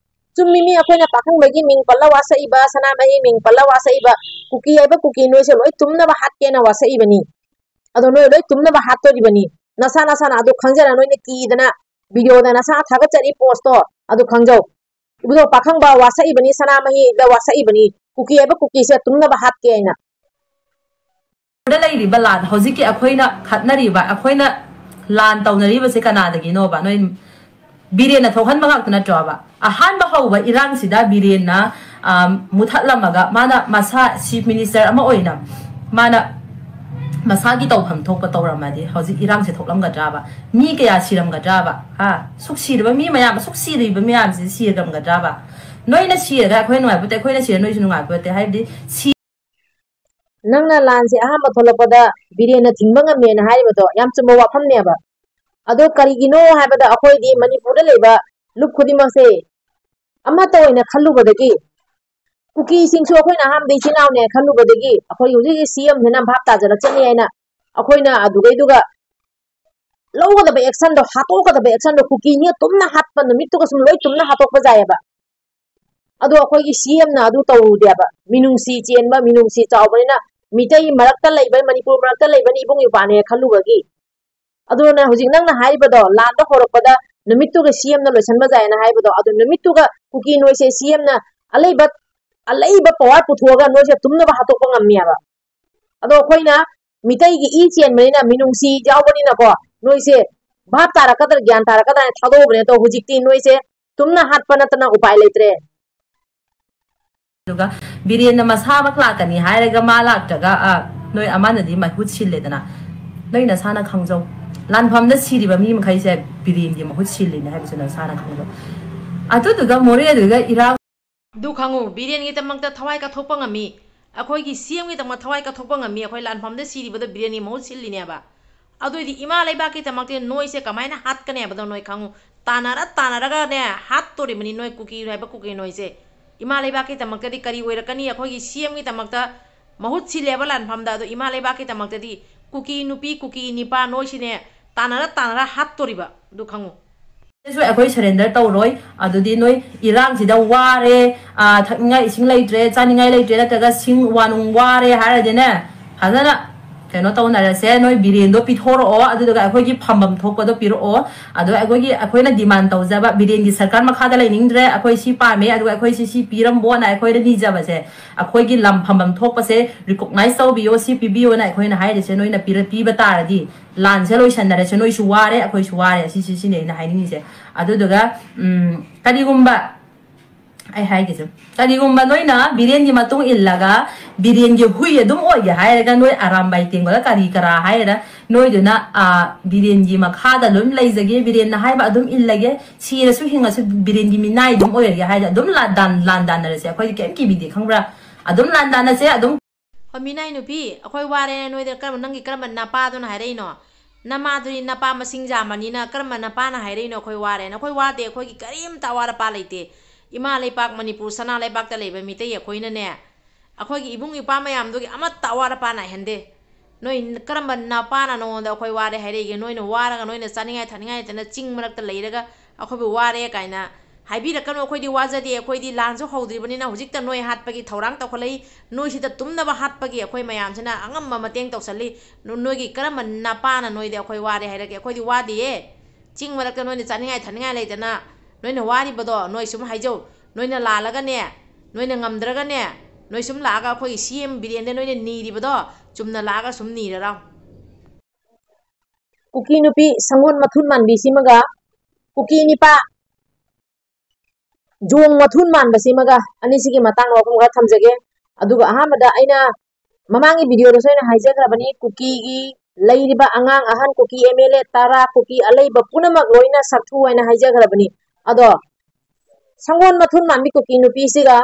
ꯆꯨꯝꯃꯤ, ꯃꯤ ꯑꯩꯈꯣꯏꯅ ꯄꯥꯈꯪꯕꯒꯤ ꯃꯤꯡ ꯄꯜꯂ ꯋꯥꯁꯛꯏꯕ, ꯁꯅꯥꯃꯍꯤ ꯃꯤꯡ ꯄꯜꯂ ꯋꯥꯁꯛꯏꯕ, ꯀꯨꯀꯤ ꯍꯥꯏꯕ ꯀꯨꯀꯤ ꯅꯣꯏꯁꯦ ꯂꯣꯏ ꯇꯨꯝꯅꯕ ꯍꯥꯠꯀꯦꯅ ꯋꯥꯁꯛꯏꯕꯅꯤ꯫ ꯑꯗꯣ ꯅꯣꯏ ꯂꯣꯏ ꯇꯨꯝꯅꯕ ꯍꯥꯠꯇꯣꯔꯤꯕꯅꯤ꯫ ꯅꯁꯥ ꯅꯁꯥꯅ ꯑꯗꯨ ꯈꯪꯖꯔ ꯅꯣꯏꯅ ꯀꯤꯗꯅ ꯚꯤꯗꯤꯑꯣꯗ ꯅꯁꯥ ꯊꯥꯒꯠꯆꯔꯤ ꯄꯣꯁꯇꯣ ꯑꯗꯨ ꯈꯪꯖꯧ꯫ ꯏꯕꯨꯙꯧ ꯄꯥꯈꯪꯕ ꯋꯥꯁꯛꯏꯕꯅꯤ, ꯁꯅꯥꯃꯍꯤꯗ ꯋꯥꯁꯛꯏꯕꯅꯤ, ꯀꯨꯀꯤ ꯍꯥꯏꯕ ꯀꯨꯀꯤꯁꯦ ꯇꯨꯝꯅꯕ ꯍꯥꯠꯀꯦ ꯍꯥꯏꯅ꯫ ꯗ ꯂꯩꯔꯤꯕ ꯂꯥꯟ, ꯍꯧꯖꯤꯛꯀꯤ ꯑꯩꯈꯣꯏꯅ ꯈꯠꯅꯔꯤꯕ, ꯑꯩꯈꯣꯏꯅ ꯂꯥꯟ ꯇꯧꯅꯔꯤꯕꯁꯦ ꯀꯅꯥꯗꯒꯤꯅꯣꯕ? ꯅꯣꯏ ꯕꯤꯔꯦꯟꯅ ꯊꯣꯛꯍꯟꯕ ꯉꯥꯛꯇ ꯅꯠꯇ꯭ꯔꯣꯕ? ꯑꯍꯥꯟꯕ ꯍꯧꯕ ꯏꯔꯥꯡꯁꯤꯗ ꯕꯤꯔꯦꯟꯅ ꯃꯨꯊꯠꯂꯝꯃꯒ ꯃꯥꯅ ꯃꯁꯥ ꯆꯤꯐ ꯃꯤꯅꯤꯁꯇꯔ ꯑꯃ ꯑꯣꯏꯅ ꯃꯥꯅ ꯃꯁꯥꯒꯤ ꯇꯧꯐꯝ ꯊꯣꯛꯄ ꯇꯧꯔꯝꯃꯗꯤ ꯍꯧꯖꯤꯛ ꯏꯔꯥꯡꯁꯦ ꯊꯣꯛꯂꯝꯒꯗ꯭ꯔꯕ? ꯃꯤ ꯀꯌꯥ ꯁꯤꯔꯝꯒꯗ꯭ꯔꯕ? ꯍꯥ? ꯁꯨꯛ ꯁꯤꯔꯕ ꯃꯤ ꯃꯌꯥꯝ, ꯁꯨꯛ ꯁꯤꯔꯤꯕ ꯃꯌꯥꯝꯁꯤ ꯁꯤꯔꯝꯒꯗ꯭ꯔꯕ? ꯅꯣꯏꯅ ꯁꯤꯔꯒ ꯑꯩꯈꯣꯏ ꯅꯨꯡꯉꯥꯏꯄꯣꯠꯇꯦ, ꯑꯩꯈꯣꯏꯅ ꯁꯤꯔ ꯅꯣꯏꯁꯨ ꯅꯨꯡꯉꯥꯏꯄꯣꯠꯇꯦ꯫ ꯍꯥꯏꯕꯗꯤ ꯁꯤ ꯅꯪꯅ ꯂꯥꯟꯁꯦ ꯑꯍꯥꯟꯕ ꯊꯣꯛꯂꯛꯄꯗ ꯕꯤꯔꯦꯟꯅ ꯊꯤꯡꯕ ꯉꯝꯃꯦꯅ ꯍꯥꯏꯔꯤꯕꯗꯣ ꯌꯥꯝ ꯆꯨꯝꯕ ꯋꯥꯐꯝꯅꯦꯕ꯫ ꯑꯗꯣ ꯀꯔꯤꯒꯤꯅꯣ ꯍꯥꯏꯕꯗ ꯑꯩꯈꯣꯏꯗꯤ ꯃꯅꯤꯄꯨꯔꯗ ꯂꯩꯕ ꯂꯨꯞ ꯈꯨꯗꯤꯡꯃꯛꯁꯦ ꯑꯃꯠꯇ ꯑꯣꯏꯅ ꯈꯜꯂꯨꯕꯗꯒꯤ, ꯀꯨꯀꯤꯁꯤꯡꯁꯨ ꯑꯩꯈꯣꯏꯅ ꯑꯍꯥꯟꯕꯗ ꯏꯆꯤꯟ ꯏꯅꯥꯎꯅꯦ ꯈꯜꯂꯨꯕꯗꯒꯤ ꯑꯩꯈꯣꯏꯒꯤ ꯍꯧꯖꯤꯛ ꯍꯧꯖꯤꯛ ꯁꯤ ꯑꯦꯝꯁꯤꯅ ꯚꯥꯞ ꯇꯥꯖꯔꯛꯆꯅꯤ ꯍꯥꯏꯅ ꯑꯩꯈꯣꯏꯅ ꯑꯗꯨꯗꯩꯗꯨꯒ ꯂꯧꯒꯗꯕ ꯑꯦꯛꯁꯟꯗꯣ, ꯍꯥꯠꯇꯣꯛꯀꯗꯕ ꯑꯦꯛꯁꯟꯗꯣ ꯀꯨꯀꯤꯅꯤ ꯇꯨꯝꯅ ꯍꯥꯠꯄ ꯅꯨꯃꯤꯠꯇꯨꯒ ꯁꯨꯝ ꯂꯣꯏ ꯇꯨꯝꯅ ꯍꯥꯠꯇꯣꯛꯄ ꯌꯥꯏꯑꯕ꯫ ꯑꯗꯣ ꯑꯩꯈꯣꯏꯒꯤ ꯁꯤ ꯑꯦꯝꯅ ꯑꯗꯨ ꯇꯧꯔꯨꯗꯦꯕ꯫ ꯃꯤꯅꯨꯡꯁꯤ ꯆꯦꯟꯕ, ꯃꯤꯅꯨꯡꯁꯤ ꯆꯥꯎꯕꯅꯤꯅ ꯃꯤꯇꯩ ꯃꯔꯛꯇ ꯂꯩꯕ, ꯃꯅꯤꯄꯨꯔ ꯃꯔꯛꯇ ꯂꯩꯕꯅꯤ ꯏꯕꯨꯡ ꯏꯄ꯭ꯋꯥꯅꯦ ꯈꯜꯂꯨꯕꯒꯤ꯫ ꯑꯗꯨꯅ ꯍꯧꯖꯤꯛ ꯅꯪꯅ ꯍꯥꯏꯔꯤꯕꯗꯣ, ꯂꯥꯟꯗ ꯍꯧꯔꯛꯄꯗ ꯅꯨꯃꯤꯠꯇꯨꯒ ꯁꯤ ꯑꯦꯝꯅ ꯂꯣꯏꯁꯟꯕ ꯌꯥꯏꯅ ꯍꯥꯏꯕꯗꯣ, ꯑꯗꯨ ꯅꯨꯃꯤꯠꯇꯨꯒ ꯀꯨꯀꯤ ꯅꯣꯏꯁꯦ ꯁꯤ ꯑꯦꯝꯅ ꯑꯂꯩꯕ, ꯑꯂꯩꯕ ꯄꯋꯥꯔ ꯄꯨꯊꯣꯛꯑꯒ ꯅꯣꯏꯁꯦ ꯇꯨꯝꯅꯕ ꯍꯥꯠꯇꯣꯛꯄ ꯉꯝꯃꯦꯕ꯫ ꯑꯗꯣ ꯑꯩꯈꯣꯏꯅ ꯃꯤꯇꯩꯒꯤ ꯏ ꯆꯦꯟꯕꯅꯤꯅ, ꯃꯤꯅꯨꯡꯁꯤ ꯌꯥꯎꯕꯅꯤꯅꯀꯣ, ꯅꯣꯏꯁꯦ ꯚꯥꯞ ꯇꯥꯔꯛꯀꯗ꯭ꯔꯥ, ꯒ꯭ꯌꯥꯟ ꯇꯥꯔꯛꯀꯗ꯭ꯔꯥ ꯍꯥꯏꯅ ꯊꯥꯗꯣꯛꯎꯕꯅꯦ꯫ ꯑꯗꯣ ꯍꯧꯖꯤꯛꯇꯤ ꯅꯣꯏꯁꯦ ꯇꯨꯝꯅ ꯍꯥꯠꯄ ꯅꯠꯇꯅ ꯎꯄꯥꯏ ꯂꯩꯇ꯭ꯔꯦ꯫ ꯑꯗꯨꯒ ꯕꯤꯔꯦꯟꯅ ꯃꯁꯥꯃꯛ ꯂꯥꯛꯀꯅꯤ ꯍꯥꯏꯔꯒ ꯃꯥ ꯂꯥꯛꯇ꯭ꯔꯒ, ꯑ, ꯅꯣꯏ ꯑꯃꯅꯗꯤ ꯃꯍꯨꯠ ꯁꯤꯜꯂꯦꯗꯅ꯫ ꯅꯣꯏ ꯅꯁꯥꯅ ꯈꯪꯖꯧ꯫ ꯂꯥꯟꯐꯝꯗ ꯁꯤꯔꯤꯕ ꯃꯤ ꯃꯈꯩꯁꯦ ꯕꯤꯔꯦꯟꯒꯤ ꯃꯍꯨꯠ ꯁꯤꯜꯂꯤꯅꯦ ꯍꯥꯏꯕꯁꯨ ꯅꯁꯥꯅ ꯈꯪꯖꯧ꯫ ꯑꯗꯨꯗꯨꯒ ꯃꯣꯔꯦꯗꯨꯒ ꯏꯔꯥꯡ ꯑꯗꯨ ꯈꯪꯉꯨ, ꯕꯤꯔꯦꯟꯒꯤꯗꯃꯛꯇ ꯊꯋꯥꯏ ꯀꯠꯊꯣꯛꯄ ꯉꯝꯃꯤ꯫ ꯑꯩꯈꯣꯏꯒꯤ ꯁꯤ ꯑꯦꯝꯒꯤꯗꯃꯛ ꯊꯋꯥꯏ ꯀꯠꯊꯣꯛꯄ ꯉꯝꯃꯤ꯫ ꯑꯩꯈꯣꯏ ꯂꯥꯟꯐꯝꯗ ꯁꯤꯔꯤꯕꯗꯣ ꯕꯤꯔꯦꯟꯒꯤ ꯃꯍꯨꯠ ꯁꯤꯜꯂꯤꯅꯦꯕ꯫ ꯑꯗꯨꯑꯣꯏꯗꯤ ꯏꯃꯥ ꯂꯩꯕꯥꯛꯀꯤꯗꯃꯛꯇ ꯅꯣꯏꯁꯦ ꯀꯃꯥꯏꯅ ꯍꯥꯠꯀꯅꯤ ꯍꯥꯏꯕꯗꯣ ꯅꯣꯏ ꯈꯪꯉꯨ꯫ ꯇꯥꯟꯅꯔ ꯇꯥꯟꯅꯔꯒꯅꯦ ꯍꯥꯠꯇꯣꯔꯤꯕꯅꯤ ꯅꯣꯏ ꯀꯨꯀꯤ ꯍꯥꯏꯕ ꯀꯨꯀꯤ ꯅꯣꯏꯁꯦ꯫ ꯏꯃꯥ ꯂꯩꯕꯥꯛꯀꯤꯗꯃꯛꯇꯗꯤ ꯀꯔꯤ ꯑꯣꯏꯔꯛꯀꯅꯤ? ꯑꯩꯈꯣꯏꯒꯤ ꯁꯤ ꯑꯦꯝꯒꯤꯗꯃꯛꯇ ꯃꯍꯨꯠ ꯁꯤꯜꯂꯦꯕ ꯂꯥꯟꯐꯝꯗ, ꯑꯗꯣ ꯏꯃꯥ ꯂꯩꯕꯥꯛꯀꯤꯗꯃꯛꯇꯗꯤ ꯀꯨꯀꯤ ꯅꯨꯄꯤ, ꯀꯨꯀꯤ ꯅꯤꯄꯥ ꯅꯣꯏꯁꯤꯅꯦ ꯇꯥꯟꯅꯔ ꯇꯥꯟꯅꯔ ꯍꯥꯠꯇꯣꯔꯤꯕ, ꯑꯗꯨ ꯈꯪꯉꯨ꯫ ꯁꯨ ꯑꯩꯈꯣꯏ ꯁꯔꯦꯟꯗꯔ ꯇꯧꯔꯣꯏ꯫ ꯑꯗꯨꯗꯤ ꯅꯣꯏ ꯏꯔꯥꯡꯁꯤꯗ ꯋꯥꯔꯦ, ꯑ, ꯊꯛꯅꯤꯡꯉꯥꯏ ꯏꯁꯤꯡ ꯂꯩꯇ꯭ꯔꯦ, ꯆꯥꯅꯤꯡꯉꯥꯏ ꯂꯩꯇ꯭ꯔꯦ, ꯅꯠꯇ꯭ꯔꯒ ꯁꯤꯡ ꯋꯥꯅꯨꯡ ꯋꯥꯔꯦ ꯍꯥꯏꯔꯗꯤꯅꯦ, ꯐꯖꯅ ꯀꯩꯅꯣ ꯇꯧꯅꯔꯁꯦ꯫ ꯅꯣꯏ ꯕꯤꯔꯦꯟꯗꯣ ꯄꯤꯊꯣꯔꯛꯑꯣ, ꯑꯗꯨꯗꯨꯒ ꯑꯩꯈꯣꯏꯒꯤ ꯐꯝꯐꯝ ꯊꯣꯛꯄꯗꯣ ꯄꯤꯔꯛꯑꯣ꯫ ꯑꯗꯣ ꯑꯩꯈꯣꯏꯒꯤ, ꯑꯩꯈꯣꯏꯅ ꯗꯤꯃꯥꯟ ꯇꯧꯖꯕ, ꯕꯤꯔꯦꯟꯒꯤ ꯁꯔꯀꯥꯔ ꯃꯈꯥꯗ ꯂꯩꯅꯤꯡꯗ꯭ꯔꯦ, ꯑꯩꯈꯣꯏ ꯁꯤ ꯄꯥꯝꯃꯦ, ꯑꯗꯨꯒ ꯑꯩꯈꯣꯏ ꯁꯤ, ꯁꯤ ꯄꯤꯔꯝꯕꯣꯅ ꯑꯩꯈꯣꯏꯅ ꯅꯤꯖꯕꯁꯦ, ꯑꯩꯈꯣꯏꯒꯤ ꯂꯝ ꯐꯝꯐꯝ ꯊꯣꯛꯄꯁꯦ ꯔꯤꯀꯣꯛꯅꯥꯏꯁ ꯇꯧꯕꯤꯌꯣ, ꯁꯤ ꯄꯤꯕꯤꯌꯣꯅ ꯑꯩꯈꯣꯏꯅ ꯍꯥꯏꯔꯤꯁꯦ ꯅꯣꯏꯅ ꯄꯤꯔ-, ꯄꯤꯕ ꯇꯥꯔꯗꯤ ꯂꯥꯟꯁꯦ ꯂꯣꯏꯁꯟꯅꯔꯁꯦ꯫ ꯅꯣꯏꯁꯨ ꯋꯥꯔꯦ, ꯑꯩꯈꯣꯏꯁꯨ ꯋꯥꯔꯦ, ꯁꯤꯁꯤ, ꯁꯤꯅꯤ ꯑꯩꯅ ꯍꯥꯏꯅꯤꯡꯉꯤꯁꯦ꯫ ꯑꯗꯨꯗꯨꯒ, ꯎꯝ, ꯀꯔꯤꯒꯨꯝꯕ ꯑꯩ ꯍꯥꯏꯒꯦꯁꯦ, ꯀꯔꯤꯒꯨꯝꯕ ꯅꯣꯏꯅ ꯕꯤꯔꯦꯟꯒꯤ ꯃꯇꯨꯡ ꯏꯜꯂꯒ ꯕꯤꯔꯦꯟꯒꯤ ꯍꯨꯏ ꯑꯗꯨꯝ ꯑꯣꯏꯒꯦ ꯍꯥꯏꯔꯒ, ꯅꯣꯏ ꯑꯔꯥꯝꯕꯥꯏ ꯇꯦꯡꯒꯣꯜ ꯀꯔꯤ ꯀꯔꯥ ꯍꯥꯏꯔ, ꯅꯣꯏꯗꯨꯅ, ꯑ, ꯕꯤꯔꯦꯟꯒꯤ ꯃꯈꯥꯗ ꯑꯗꯨꯝ ꯂꯩꯖꯒꯦ, ꯕꯤꯔꯦꯟꯅ ꯍꯥꯏꯕ ꯑꯗꯨꯝ ꯏꯜꯂꯒꯦ, ꯁꯤꯔꯁꯨ ꯍꯤꯡꯉꯁꯨ ꯕꯤꯔꯦꯟꯒꯤ ꯃꯤꯅꯥꯏ ꯑꯗꯨꯝ ꯑꯣꯏꯔꯒꯦ ꯍꯥꯏꯔꯗꯤ, ꯑꯗꯨꯝ ꯂꯥꯟꯗꯥꯟ-, ꯂꯥꯟꯗꯥꯟꯅꯔꯁꯦ꯫ ꯑꯩꯈꯣꯏꯗꯤ ꯀꯩꯝ ꯀꯤꯕꯤꯗꯦ, ꯈꯪꯕ꯭ꯔꯥ? ꯑꯗꯨꯝ ꯂꯥꯟꯗꯥꯟꯅꯁꯦ, ꯑꯗꯨꯝ꯫ ꯍꯣꯏ, ꯃꯤꯅꯥꯏ ꯅꯨꯄꯤ, ꯑꯩꯈꯣꯏ ꯋꯥꯔꯦꯅ ꯅꯣꯏꯗ ꯀꯔꯝꯕ, ꯅꯪꯒꯤ ꯀꯔꯝꯕ ꯅꯄꯥꯗꯨꯅ ꯍꯥꯏꯔꯛꯏꯅꯣ? ꯅꯃꯥꯗꯨꯗꯤ ꯅꯄꯥ ꯃꯁꯤꯡ ꯌꯥꯝꯕꯅꯤꯅ ꯀꯔꯝꯕ ꯅꯄꯥꯅ ꯍꯥꯏꯔꯛꯏꯅꯣ ꯑꯩꯈꯣꯏ ꯋꯥꯔꯦꯅ? ꯑꯩꯈꯣꯏ ꯋꯥꯗꯦ, ꯑꯩꯈꯣꯏꯒꯤ ꯀꯔꯤꯝꯇ ꯑꯋꯥꯠ ꯑꯄꯥ ꯂꯩꯇꯦ꯫ ꯏꯃꯥ ꯂꯩꯄꯥꯛ ꯃꯅꯤꯄꯨꯔ ꯁꯅꯥ ꯂꯩꯕꯥꯛꯇ ꯂꯩꯕ ꯃꯤꯇꯩ ꯑꯩꯈꯣꯏꯅꯅꯦ, ꯑꯩꯈꯣꯏꯒꯤ ꯏꯕꯨꯡ ꯏꯄ꯭ꯋꯥ ꯃꯌꯥꯝꯗꯨꯒꯤ ꯑꯃꯠꯇ ꯑꯋꯥꯠ ꯑꯄꯥ ꯅꯥꯏꯍꯟꯗꯦ꯫ ꯅꯣꯏ ꯀꯔꯝꯕ ꯅꯄꯥꯅ ꯅꯉꯣꯟꯗ ꯑꯩꯈꯣꯏ ꯋꯥꯔꯦ ꯍꯥꯏꯔꯛꯏꯒꯦ? ꯅꯣꯏꯅ ꯋꯥꯔꯒ ꯅꯣꯏꯅ ꯆꯥꯅꯤꯡꯉꯥꯏ ꯊꯛꯅꯤꯡꯉꯥꯏ ꯂꯩꯇꯅ ꯆꯤꯡ ꯃꯔꯛꯇ ꯂꯩꯔꯒ ꯑꯩꯈꯣꯏꯕꯨ ꯋꯥꯔꯦ ꯀꯥꯏꯅ ꯍꯥꯏꯕꯤꯔꯛꯀꯅꯨ꯫ ꯑꯩꯈꯣꯏꯗꯤ ꯋꯥꯖꯗꯦ, ꯑꯩꯈꯣꯏꯗꯤ ꯂꯥꯟꯁꯨ ꯍꯧꯗ꯭ꯔꯤꯕꯅꯤꯅ ꯍꯧꯖꯤꯛꯇ ꯅꯣꯏ ꯍꯥꯠꯄꯒꯤ ꯊꯧꯔꯥꯡ ꯇꯧꯈꯠꯂꯛꯏ꯫ ꯅꯣꯏꯁꯤꯗ ꯇꯨꯝꯅꯕ ꯍꯥꯠꯄꯒꯤ ꯑꯩꯈꯣꯏ ꯃꯌꯥꯝꯁꯤꯅ ꯑꯉꯝꯕ ꯃꯇꯦꯡ ꯇꯧꯁꯜꯂꯤ꯫ ꯅꯣ-, ꯅꯣꯏꯒꯤ ꯀꯔꯝꯕ ꯅꯄꯥꯅ ꯅꯣꯏꯗ ꯑꯩꯈꯣꯏ ꯋꯥꯔꯦ ꯍꯥꯏꯔꯛꯀꯦ? ꯑꯩꯈꯣꯏꯗꯤ ꯋꯥꯗꯤꯌꯦ꯫ ꯆꯤꯡ ꯃꯔꯛꯇ ꯅꯣꯏꯅ ꯆꯥꯅꯤꯡꯉꯥꯏ ꯊꯛꯅꯤꯡꯉꯥꯏ ꯂꯩꯇꯅ ꯅꯣꯏꯅ ꯋꯥꯔꯤꯕꯗꯣ ꯅꯣꯏ ꯁꯨꯝ ꯍꯥꯏꯖꯧ꯫ ꯅꯣꯏꯅ ꯂꯥꯜꯂꯒꯅꯦ, ꯅꯣꯏꯅ ꯉꯝꯗ꯭ꯔꯒꯅꯦ, ꯅꯣꯏ ꯁꯨꯝ ꯂꯥꯛꯑꯒ ꯑꯩꯈꯣꯏꯒꯤ ꯁꯤ ꯑꯦꯝ ꯕꯤꯔꯦꯟꯗ ꯅꯣꯏꯅ ꯅꯤꯔꯤꯕꯗꯣ ꯆꯨꯝꯅ ꯂꯥꯛꯑꯒ ꯁꯨꯝ ꯅꯤꯔꯔꯥꯎ꯫ ꯀꯨꯀꯤ ꯅꯨꯄꯤ ꯁꯪꯒꯣꯜ ꯃꯊꯨꯟ ꯃꯥꯟꯕꯤꯁꯤꯃꯒ ꯀꯨꯀꯤ ꯅꯤꯄꯥ ꯖꯣꯡ ꯃꯊꯨꯟ ꯃꯥꯟꯕꯁꯤꯃꯒ ꯑꯅꯤꯁꯤꯒꯤ ꯃꯇꯥꯡꯗ ꯋꯥꯐꯝ ꯈꯔ ꯊꯝꯖꯒꯦ꯫ ꯑꯗꯨꯒ ꯑꯍꯥꯟꯕꯗ ꯑꯩꯅ ꯃꯃꯥꯡꯒꯤ ꯚꯤꯗꯤꯑꯣꯗꯁꯨ ꯑꯩꯅ ꯍꯥꯏꯖꯈ꯭ꯔꯕꯅꯤ, ꯀꯨꯀꯤꯒꯤ ꯂꯩꯔꯤꯕ ꯑꯉꯥꯡ ꯑꯍꯟ, ꯀꯨꯀꯤ ꯑꯦꯝ ꯑꯦꯜ ꯑꯦ ꯇꯔꯥ, ꯀꯨꯀꯤ ꯑꯂꯩꯕ ꯄꯨꯝꯅꯃꯛ ꯂꯣꯏꯅ ꯁꯛꯊꯨ ꯍꯥꯏꯅ ꯍꯥꯏꯖꯈ꯭ꯔꯕꯅꯤ꯫ ꯑꯗꯣ ꯁꯪꯒꯣꯜ ꯃꯊꯨꯟ ꯃꯥꯟꯕꯤ ꯀꯨꯀꯤ ꯅꯨꯄꯤꯁꯤꯒ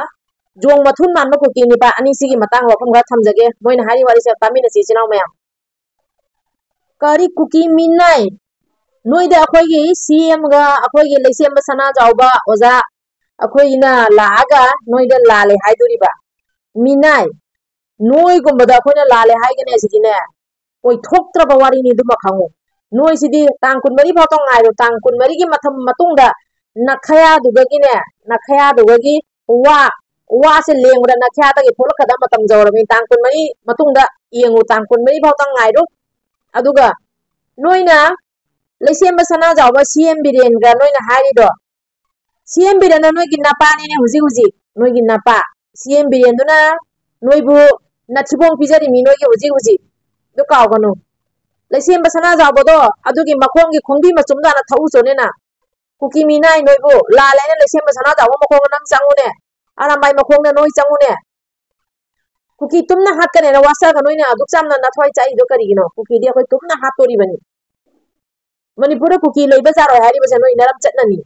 ꯖꯣꯡ ꯃꯊꯨꯟ ꯃꯥꯟꯕ ꯀꯨꯀꯤ ꯅꯨꯄꯥ ꯑꯅꯤꯁꯤꯒꯤ ꯃꯇꯥꯡꯗ ꯋꯥꯐꯝ ꯈꯔ ꯊꯝꯖꯒꯦ꯫ ꯃꯣꯏꯅ ꯍꯥꯏꯔꯤ ꯋꯥꯔꯤꯁꯦ ꯇꯥꯃꯤꯟꯅꯁꯤ, ꯏꯆꯤꯜ ꯏꯅꯥꯎ ꯃꯌꯥꯝ꯫ ꯀꯔꯤ ꯀꯨꯀꯤ ꯃꯤꯅꯥꯏ? ꯅꯣꯏꯗ ꯑꯩꯈꯣꯏꯒꯤ ꯁꯤ ꯑꯦꯝꯒ ꯑꯩꯈꯣꯏꯒꯤ ꯂꯩꯁꯦꯝꯕ ꯁꯅꯥꯖꯥꯎꯕ ꯑꯣꯖꯥ ꯑꯩꯈꯣꯏꯅ ꯂꯥꯛꯑꯒ ꯅꯣꯏꯗ ꯂꯥꯜꯂꯦ ꯍꯥꯏꯗꯣꯔꯤꯕ? ꯃꯤꯅꯥꯏ, ꯅꯣꯏꯒꯨꯝꯕꯗ ꯑꯩꯈꯣꯏꯅ ꯂꯥꯜꯂꯦ ꯍꯥꯏꯒꯅꯤ ꯍꯥꯏꯁꯤꯗꯤꯅꯦ, ꯑꯣꯏꯊꯣꯛꯇ꯭ꯔꯕ ꯋꯥꯔꯤꯅꯤ꯫ ꯑꯗꯨꯃ ꯈꯪꯉꯨ꯫ ꯅꯣꯏꯁꯤꯗꯤ ꯇꯥꯡ ꯀꯨꯟꯃꯔꯤ ꯐꯥꯎꯇ ꯉꯥꯏꯔꯣ꯫ ꯇꯥꯡ ꯀꯨꯟꯃꯔꯤꯒꯤ ꯃꯊꯝ-, ꯃꯇꯨꯡꯗ ꯅꯈꯌꯥꯗꯨꯗꯒꯤꯅꯦ, ꯅꯈꯌꯥꯗꯨꯗꯒꯤ ꯋꯥ, ꯋꯥꯁꯦ ꯂꯦꯡꯕꯗ ꯅꯈꯌꯥꯗꯒꯤ ꯊꯣꯛꯂꯛꯀꯗꯕ ꯃꯇꯝ ꯌꯧꯔꯕꯅꯤ꯫ ꯇꯥꯡ ꯀꯨꯟꯃꯔꯤ ꯃꯇꯨꯡꯗ ꯌꯦꯡꯉꯨ, ꯇꯥꯡ ꯀꯨꯟꯃꯔꯤ ꯐꯥꯎꯇ ꯉꯥꯏꯔꯣ꯫ ꯑꯗꯨꯒ ꯅꯣꯏꯅ ꯂꯩꯁꯦꯝꯕ ꯁꯅꯥꯖꯥꯎꯕ ꯁꯤ ꯑꯦꯝ ꯕꯤꯔꯦꯟꯒ ꯅꯣꯏꯅ ꯍꯥꯏꯔꯤꯗꯣ, ꯁꯤ ꯑꯦꯝ ꯕꯤꯔꯦꯟꯅ ꯅꯣꯏꯒꯤ ꯅꯄꯥꯅꯤꯅꯦ ꯍꯧꯖꯤꯛ ꯍꯧꯖꯤꯛ, ꯅꯣꯏꯒꯤ ꯅꯄꯥ꯫ ꯁꯤ ꯑꯦꯝ ꯕꯤꯔꯦꯟꯗꯨꯅ ꯅꯣꯏꯕꯨ ꯅꯊꯤꯕꯣꯡ ꯄꯤꯖꯔꯤꯃꯤ ꯅꯣꯏꯒꯤ ꯍꯧꯖꯤꯛ ꯍꯧꯖꯤꯛ꯫ ꯑꯗꯨ ꯀꯥꯎꯒꯅꯨ꯫ ꯂꯩꯁꯦꯝꯕ ꯁꯅꯥꯖꯥꯎꯕꯗꯣ ꯑꯗꯨꯒꯤ ꯃꯈꯣꯡꯒꯤ ꯈꯣꯡꯕꯤ ꯃꯆꯨꯝꯗꯣ ꯍꯥꯟꯅ ꯊꯛꯎ ꯆꯣꯅꯦꯅ꯫ ꯀꯨꯀꯤ ꯃꯤꯅꯥꯏ ꯅꯣꯏꯕꯨ ꯂꯥꯜꯂꯦꯅ ꯂꯩꯁꯦꯝꯕ ꯁꯅꯥꯖꯥꯎꯕ ꯃꯈꯣꯡꯗ ꯅꯪ ꯆꯪꯉꯨꯅꯦ, ꯑꯔꯥꯝꯕꯥꯏ ꯃꯈꯣꯡꯗ ꯅꯣꯏ ꯆꯪꯉꯨꯅꯦ꯫ ꯀꯨꯀꯤ ꯇꯨꯝꯅ ꯍꯥꯠꯀꯅꯦꯅ ꯋꯥꯁꯛꯑꯒ ꯅꯣꯏꯅ ꯑꯗꯨꯛ ꯌꯥꯝꯅ ꯅꯊ꯭ꯋꯥꯏ ꯆꯥꯛꯏꯗꯣ ꯀꯔꯤꯒꯤꯅꯣ? ꯀꯨꯀꯤꯗꯤ ꯑꯩꯈꯣꯏ ꯇꯨꯝꯅ ꯍꯥꯠꯇꯣꯔꯤꯕꯅꯤ꯫ ꯃꯅꯤꯄꯨꯔꯗ ꯀꯨꯀꯤ ꯂꯩꯕ ꯌꯥꯔꯣꯏ ꯍꯥꯏꯔꯤꯕꯁꯦ ꯅꯣꯏ ꯅꯔꯝ ꯆꯠꯅꯅꯤ꯫